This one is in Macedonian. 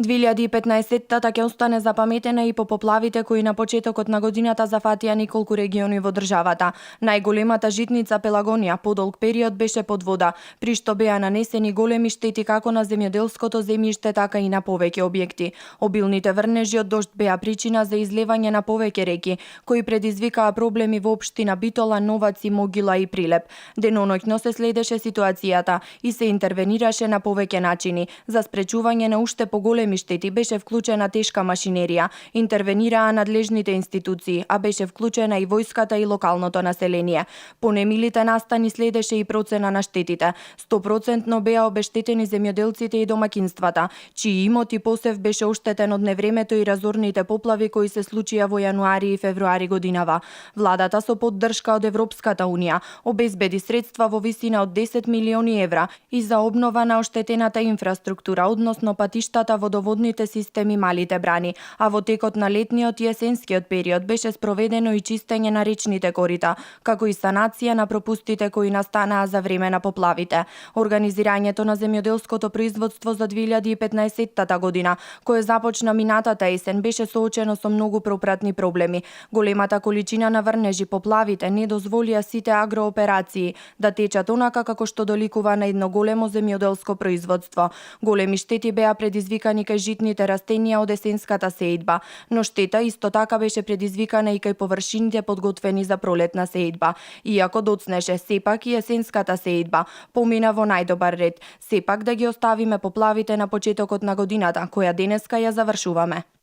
2015-та ќе остане запаметена и по поплавите кои на почетокот на годината зафатија неколку региони во државата. Најголемата житница Пелагонија подолг период беше под вода, при што беа нанесени големи штети како на земјоделското земјиште, така и на повеќе објекти. Обилните врнежи од дожд беа причина за излевање на повеќе реки, кои предизвикаа проблеми во општина Битола, Новаци, Могила и Прилеп. Деноноќно се следеше ситуацијата и се интервенираше на повеќе начини. За спречување на уште поголеми штети беше вклучена тешка машинерија, интервенираа надлежните институции, а беше вклучена и војската и локалното население. По немилите настани следеше и процена на штетите. 100% беа обештетени земјоделците и домакинствата, чии имоти посев беше оштетен од невремето и разорните поплави кои се случија во јануари и февруари годинава. Владата со поддршка од Европската унија обезбеди средства во висина од 10 милиони евра и за обнова на оштетената инфраструктура, односно патиштата, водоводните системи, малите брани, а во текот на летниот и есенскиот период беше спроведено и чистење на речните корита, како и санација на пропустите кои настанаа за време на поплавите. Организирањето на земјоделското производство за 2015 година, кое започна минатата есен, беше соочено со многу пропратни проблеми. Големата количина на врнежи, поплавите не дозволија сите агрооперации да течат онака како што доликува на едно големо земјоделско производство. Големи штети беа предизвикани кај житните растенија од есенската сеидба, но штета исто така беше предизвикана и кај површините подготвени за пролетна сеидба. Иако доцнеше, сепак и есенската сеидба помина во најдобар ред. Сепак да ги оставиме поплавите на почетокот на годината, која денеска ја завршуваме.